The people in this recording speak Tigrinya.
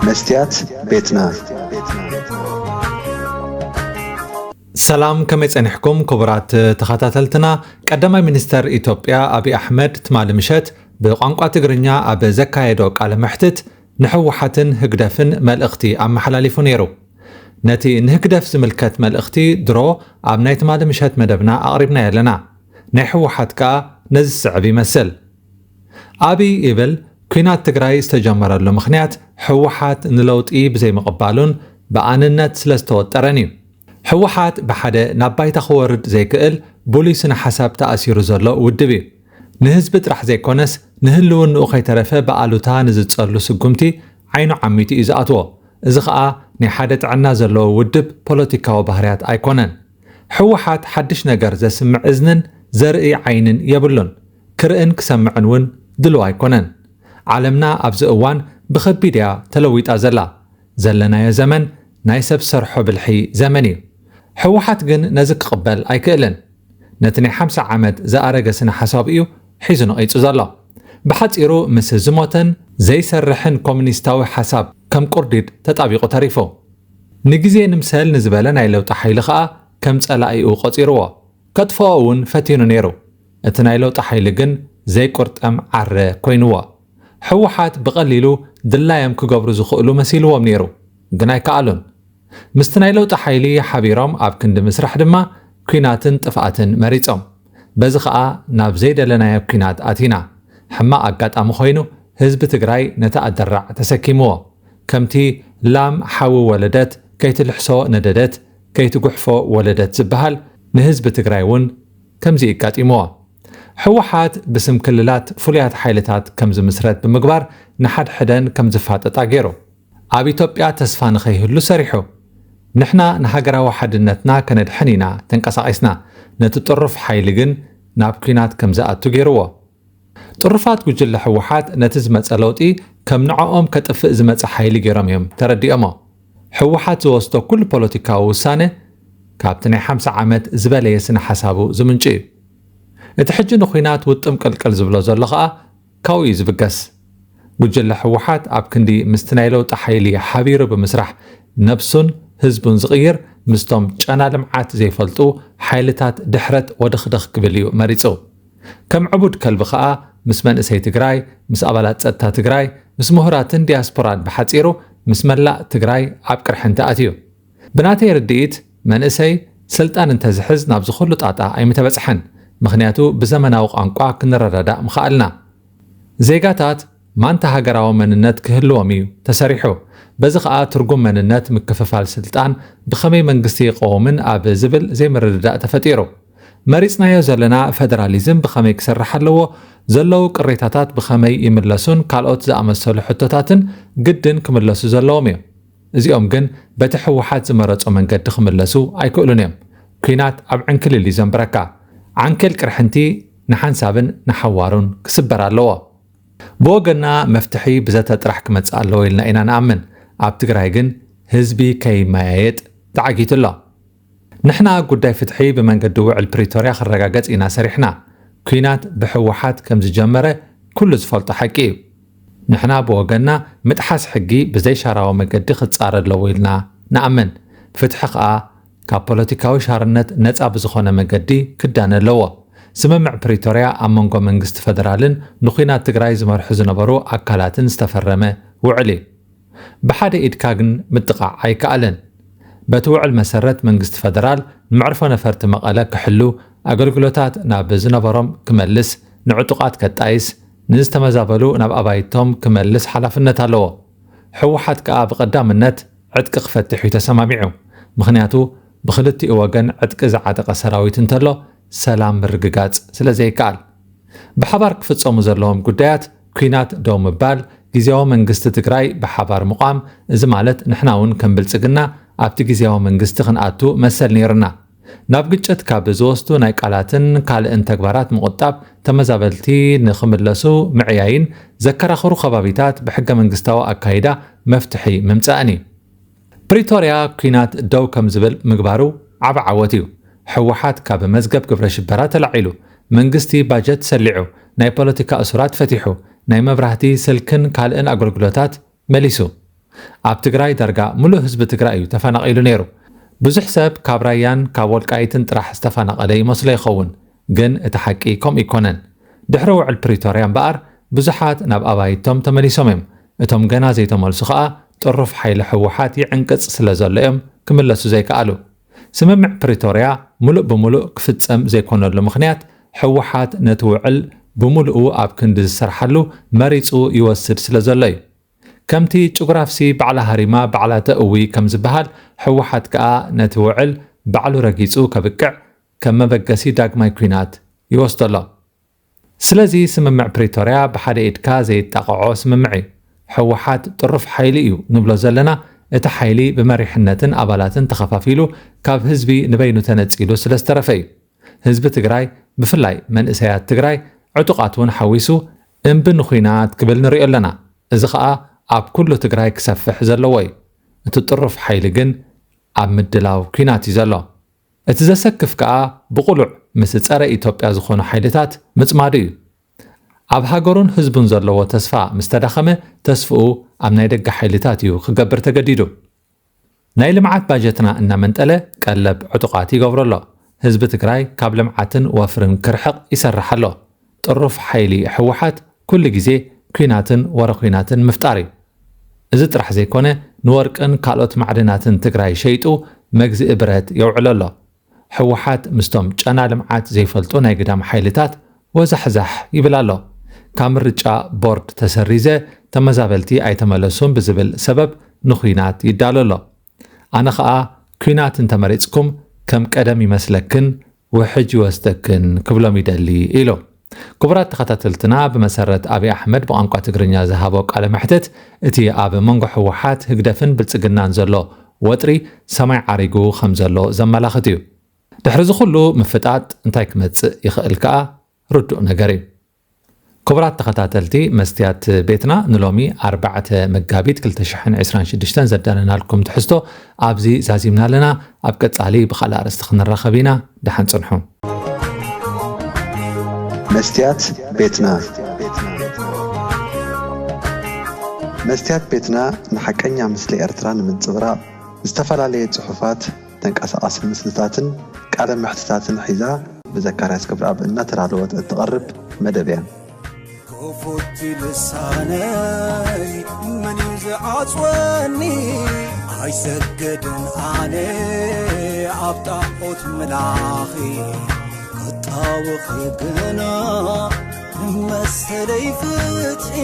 መስትያት ቤትና። ሰላም፣ ከመይ ጸኒሕኩም ክቡራት ተኸታተልትና? ቀዳማይ ሚኒስተር ኢትዮጵያ ኣብይ ኣሕመድ ትማሊ ምሸት ብቋንቋ ትግርኛ ኣብ ዘካየዶ ቃለ መሕትት ንህወሓትን ህግደፍን መልእኽቲ ኣመሓላሊፉ ነይሩ። ነቲ ንህግደፍ ዝምልከት መልእኽቲ ድሮ ኣብ ናይ ትማሊ ምሸት መደብና ኣቕሪብናዮ ኣለና። ናይ ህወሓት ከኣ ነዚ ዝስዕብ ይመስል። ኣብይ ይብል፣ ኲናት ትግራይ ዝተጀመረሉ ምኽንያት ህወሓት ንለውጢ ብዘይምቕባሉን ብኣንነት ስለ ዝተወጠረን እዩ። ህወሓት ብሓደ ናብ ባይታ ክወርድ ዘይክእል ብሉይ ስነ ሓሳብ ተኣሲሩ ዘሎ ውድብ እዩ። ንህዝቢ ጥራሕ ዘይኮነስ ንህልውንኡ ከይተረፈ ብኣሉታ ንዝጸሉ ስጉምቲ ዓይኑ ዓሚቱ እዩ ዝኣትዎ። እዚ ኸኣ ናይ ሓደ ጥዕና ዘለዎ ውድብ ፖለቲካዊ ባህርያት ኣይኮነን። ህወሓት ሓድሽ ነገር ዘስምዕ እዝንን ዘርኢ ዓይንን የብሉን። ክርእን ክሰምዕን እውን ድሉው ኣይኮነን። ዓለምና ኣብዚ እዋን ብኸቢድ እያ ተለዊጣ ዘላ። ዘለናዮ ዘመን ናይ ሰብ ሰርሖ ብልሒ ዘመን እዩ። ህወሓት ግን ነዚ ክቕበል ኣይክእልን። ነቲ ናይ ሓምሳ ዓመት ዝኣረገ ስነ ሓሳቡ እዩ ሒዙ ነቒጹ ዘሎ። ብሓጺሩ ምስ ዝሞተን ዘይሰርሕን ኮሙኒስታዊ ሓሳብ ከም ቁርዲድ ተጣቢቑ ተሪፉ። ንግዜ ንምሰል ንዝበለ ናይ ለውጢ ሓይሊ ኸኣ ከም ጸላኢኡ ቆጺርዎ። ከጥፍኦ እውን ፈቲኑ ነይሩ። እቲ ናይ ለውጢ ሓይሊ ግን ዘይቁርጠም ዓረ ኮይንዎ። ህወሓት ብቐሊሉ ድላዮም ክገብሩ ዝኽእሉ መሲልዎም ነይሩ፣ ግን ኣይከኣሉን። ምስቲ ናይ ለውጢ ሓይሊ ሓቢሮም ኣብ ክንዲ ምስራሕ ድማ ኲናትን ጥፍኣትን መሪጾም። በዚ ኸኣ ናብ ዘይደለናዮ ኲናት ኣቲና። ሕማቕ ኣጋጣሚ ኮይኑ ህዝቢ ትግራይ ነቲ ኣደራዕ ተሰኪምዎ። ከምቲ ላም ሓዊ ወለደት ከይትልሕሶ ነደደት፣ ከይትጉሕፎ ወለደት ዝበሃል ንህዝቢ ትግራይ እውን ከምዚ ይጋጢምዎ። ህወሓት ብስም ክልላት ፍሉያት ሓይልታት ከም ዝምስረት ብምግባር ንሓድሕደን ከም ዝፋጠጣ ገይሩ። ኣብ ኢትዮጵያ ተስፋ ንኸይህሉ ሰሪሑ። ንሕና ንሃገራዊ ሓድነትና ከነድሕን ኢና ተንቀሳቒስና። ነቲ ጥሩፍ ሓይሊ ግን ናብ ኲናት ከም ዝኣቱ ገይርዎ። ጥሩፋት ጉጅለ ህወሓት ነቲ ዝመጸ ለውጢ ከም ንዕኦም ከጥፍእ ዝመጸ ሓይሊ ገይሮም እዮም ተረዲኦሞ። ህወሓት ዝወስዶ ኩሉ ፖለቲካዊ ውሳነ ካብቲ ናይ ሓምሳ ዓመት ዝበለየ ስነ ሓሳቡ ዝምንጩ እዩ። እቲ ሕጂ ንኹናት ውጥም ቅልቅል ዝብሎ ዘሎ ኸኣ ካብኡ እዩ ዝብገስ። ጉጅለ ህወሓት ኣብ ክንዲ ምስቲ ናይ ለውጢ ሓይሊ ሓቢሩ ብምስራሕ ነብሱን ህዝቡን ዝቕይር፣ ምስቶም ጨና ልምዓት ዘይፈልጡ ሓይልታት ድሕረት ወደኽደኽ ክብል እዩ መሪጹ። ከም ዕቡድ ከልቢ ኸኣ ምስ መንእሰይ ትግራይ፣ ምስ ኣባላት ጸጥታ ትግራይ፣ ምስ ምሁራትን ዲያስፖራን ብሓጺሩ ምስ መላእ ትግራይ ኣብ ቅርሕንቲ ኣትዩ። ብናተይ ርድኢት መንእሰይ ስልጣን እንተዝሕዝ ናብዚ ኩሉ ጣጣ ኣይምተበጽሐን። ምኽንያቱ ብዘመናዊ ቋንቋ ክንረዳዳእ ምኸኣልና። ዜጋታት ማንታ ሃገራዊ መንነት ክህልዎም እዩ ተሰሪሑ። በዚ ኸኣ ትርጉም መንነት ምክፍፋል ስልጣን ብኸመይ መንግስቲ ይቐውምን ኣብ ዝብል ዘይምርድዳእ ተፈጢሩ። መሪጽናዮ ዘለና ፈደራሊዝም ብኸመይ ክሰርሕ ኣለዎ? ዘለዉ ቅሬታታት ብኸመይ ይምለሱን ካልኦት ዝኣመሰሉ ሕቶታትን ግድን ክምለሱ ዘለዎም እዮም። እዚኦም ግን በቲ ህወሓት ዝመረጾ መንገዲ ክምለሱ ኣይክእሉን እዮም። ኲናት ኣብ ዕንክሊል እዩ ዘንብረካ። ዓንኬል ቅርሕንቲ ንሓንሳብን ንሓዋሩን ክስበር ኣለዎ። ብወገንና መፍትሒ ብዘተ ጥራሕ ክመጽእ ኣለዎ ኢልና ኢና ንኣምን። ኣብ ትግራይ ግን ህዝቢ ከይመያየጥ ተዓጊቱ ኣሎ። ንሕና ጉዳይ ፍትሒ ብመንገዲ ውዕል ፕሪቶርያ ክረጋገጽ ኢና ሰሪሕና። ኲናት ብህወሓት ከም ዝጀመረ ኩሉ ዝፈልጦ ሓቂ እዩ። ንሕና ብወገንና ምጥሓስ ሕጊ ብዘይሻራዊ መገዲ ክጻረ ኣለዎ ኢልና ንኣምን። ፍትሒ ከኣ ካብ ፖለቲካዊ ሻርነት ነጻ ብዝኾነ መገዲ ክዳነ ኣለዎ። ስምምዕ ፕሪቶርያ ኣብ መንጎ መንግስቲ ፈደራልን ንኹናት ትግራይ ዝመርሑ ዝነበሩ ኣካላትን ዝተፈረመ ውዕል እዩ። ብሓደ ኢድካ ግን ምጥቓዕ ኣይከኣልን። በቲ ውዕል መሰረት መንግስቲ ፈደራል ንመዕርፎ ነፈርቲ መቐለ ክሕሉ፣ ኣገልግሎታት ናብ ዝነበሮም ክመልስ፣ ንዕጡቓት ከጣይስ፣ ንዝተመዛበሉ ናብ ኣባይቶም ክመልስ ሓላፍነት ኣለዎ። ህወሓት ከኣ ብቐዳምነት ዕጥቂ ክፈትሕ እዩ ተሰማሚዑ። ምኽንያቱ ብኽልቲኡ ወገን ዕጥቂ ዝዓጠቐ ሰራዊት እንተሎ ሰላም ምርግጋጽ ስለ ዘይከኣል። ብሓባር ክፍጸሙ ዘለዎም ጉዳያት ኲናት ደው ምባል፣ ግዝያዊ መንግስቲ ትግራይ ብሓባር ምቋም፣ እዚ ማለት ንሕና እውን ከም ብልጽግና ኣብቲ ግዝያዊ መንግስቲ ክንኣቱ መሰል ነይሩና። ናብ ግጭት ካብ ዝወስዱ ናይ ቃላትን ካልእን ተግባራት ምቑጣብ፣ ተመዛበልቲ ንኽምለሱ ምዕያይን ዘከራኽሩ ከባቢታት ብሕገ መንግስታዊ ኣካይዳ መፍትሒ ምምጻእን እዩ። ፕሪቶርያ ኲናት ደው ከም ዝብል ምግባሩ ዓቢ ዓወት እዩ። ህወሓት ካብ መዝገብ ግብረ ሽበራ ተላዒሉ፣ መንግስቲ ባጀት ሰሊዑ፣ ናይ ፖለቲካ እሱራት ፈቲሑ፣ ናይ መብራህቲ፣ ስልክን ካልእን ኣገልግሎታት መሊሱ። ኣብ ትግራይ ዳርጋ ሙሉእ ህዝቢ ትግራይ እዩ ተፈናቒሉ ነይሩ። ብዙሕ ሰብ ካብ ራያን ካብ ወልቃይትን ጥራሕ ዝተፈናቐለ ይመስሎ ይኸውን፣ ግን እቲ ሓቂ ከምኡ ኣይኮነን። ድሕሪ ውዕል ፕሪቶርያ እምበኣር ብዙሓት ናብ ኣባይቶም ተመሊሶም እዮም። እቶም ገና ዘይተመልሱ ኸኣ ጥሩፍ ሓይሊ ህወሓት ይዕንቅጽ ስለ ዘሎ እዮም ክምለሱ ዘይከኣሉ። ስምምዕ ፕሪቶርያ ሙሉእ ብሙሉእ ክፍጸም ዘይኮነሉ ምኽንያት ህወሓት ነቲ ውዕል ብምሉኡ ኣብ ክንዲ ዝሰርሓሉ መሪጹ ይወስድ ስለ ዘሎ እዩ። ከምቲ ጭጉራፍሲ ባዕላ ሃሪማ ባዕላ ተእዊ ከም ዝበሃል፣ ህወሓት ከኣ ነቲ ውዕል ባዕሉ ረጊጹ ከብቅዕ ከም መበገሲ ዳግማይ ኲናት ይወስዶ ኣሎ። ስለዚ ስምምዕ ፕሪቶርያ ብሓደ ኢድካ ዘይጣቕዖ ስምምዕ እዩ። ህወሓት ጥሩፍ ሓይሊ እዩ ንብሎ ዘለና፣ እቲ ሓይሊ ብመሪሕነትን ኣባላትን ተኸፋፊሉ ካብ ህዝቢ ንበይኑ ተነጺሉ ስለ ዝተረፈ እዩ። ህዝቢ ትግራይ፣ ብፍላይ መንእሰያት ትግራይ፣ ዕጡቓት እውን ሓዊሱ እምቢ ንኹናት ክብል ንሪኦ ኣለና። እዚ ኸኣ ኣብ ኩሉ ትግራይ ክሰፍሕ ዘለዎ እዩ። እቲ ጥሩፍ ሓይሊ ግን ኣብ ምድላው ኲናት እዩ ዘሎ። እቲ ዘሰክፍ ከኣ ብቕሉዕ ምስ ጸረ ኢትዮጵያ ዝኾኑ ሓይልታት ምጽማዱ እዩ። ኣብ ሃገሩን ህዝቡን ዘለዎ ተስፋ ምስ ተዳኸመ፣ ተስፍኡ ኣብ ናይ ደገ ሓይልታት እዩ ክገብር ተገዲዱ። ናይ ልምዓት ባጀትና እናመንጠለ ቀለብ ዕጡቓት ይገብሮ ኣሎ። ህዝቢ ትግራይ ካብ ልምዓትን ወፍርን ክርሕቕ ይሰርሕ ኣሎ። ጥሩፍ ሓይሊ ህወሓት ኩሉ ግዜ ኲናትን ወረ ኲናትን ምፍጣር እዩ። እዚ ጥራሕ ዘይኮነ፣ ንወርቅን ካልኦት ማዕድናትን ትግራይ ሸይጡ መግዝኢ ብረት የውዕሎ ኣሎ። ህወሓት ምስቶም ጨና ልምዓት ዘይፈልጡ ናይ ግዳም ሓይልታት ወዛሕዛሕ ይብል ኣሎ። ካብ ምርጫ ቦርድ ተሰሪዘ፣ ተመዛበልቲ ኣይተመለሱን ብዝብል ሰበብ ንኹናት ይዳሎ ኣሎ። ኣነ ኸኣ ኲናት እንተመሪጽኩም ከም ቀደም ይመስለክን ውሕጅ ይወስደክን ክብሎም ይደሊ ኢሉ። ክቡራት ተኸታተልትና፣ ብመሰረት ኣብይ ኣሕመድ ብቋንቋ ትግርኛ ዝሃቦ ቃለ መሕትት፣ እቲ ኣብ መንጎ ህወሓት፣ ህግደፍን ብልጽግናን ዘሎ ወጥሪ ሰማይ ዓሪጉ ከም ዘሎ ዘመላኽት እዩ። ድሕሪ እዚ ኩሉ ምፍጣጥ እንታይ ክመጽእ ይኽእል ከኣ ርዱእ ነገር እዩ። ክቡራት ተኸታተልቲ መስትያት ቤትና፣ ንሎሚ ኣርባዕተ መጋቢት ክልተ ሽሕን ዕስራን ሽዱሽተን ዘዳለናልኩም ትሕዝቶ ኣብዚ ዛዚምና ኣለና። ኣብ ቀጻሊ ብኻልእ ኣርእስቲ ክንራኸብ ኢና። ደሓን ጽንሑ። መስትያት ቤትና። መስትያት ቤትና ንሓቀኛ ምስሊ ኤርትራ ንምንጽብራቕ ዝተፈላለየ ጽሑፋት፣ ተንቀሳቓሲ ምስልታትን ቃለ መሕትታትን ሒዛ ብዘካርያስ ገብረኣብ እናተዳለወት እትቐርብ መደብ እያ። ክፉት ልሳነይ መን እዩ ዝዓጽወኒ? ኣይሰግድን ኣነ ኣብ ጣዖት ምላኺ፣ ክጣወኺ ግና መሰለይ ፍትሒ።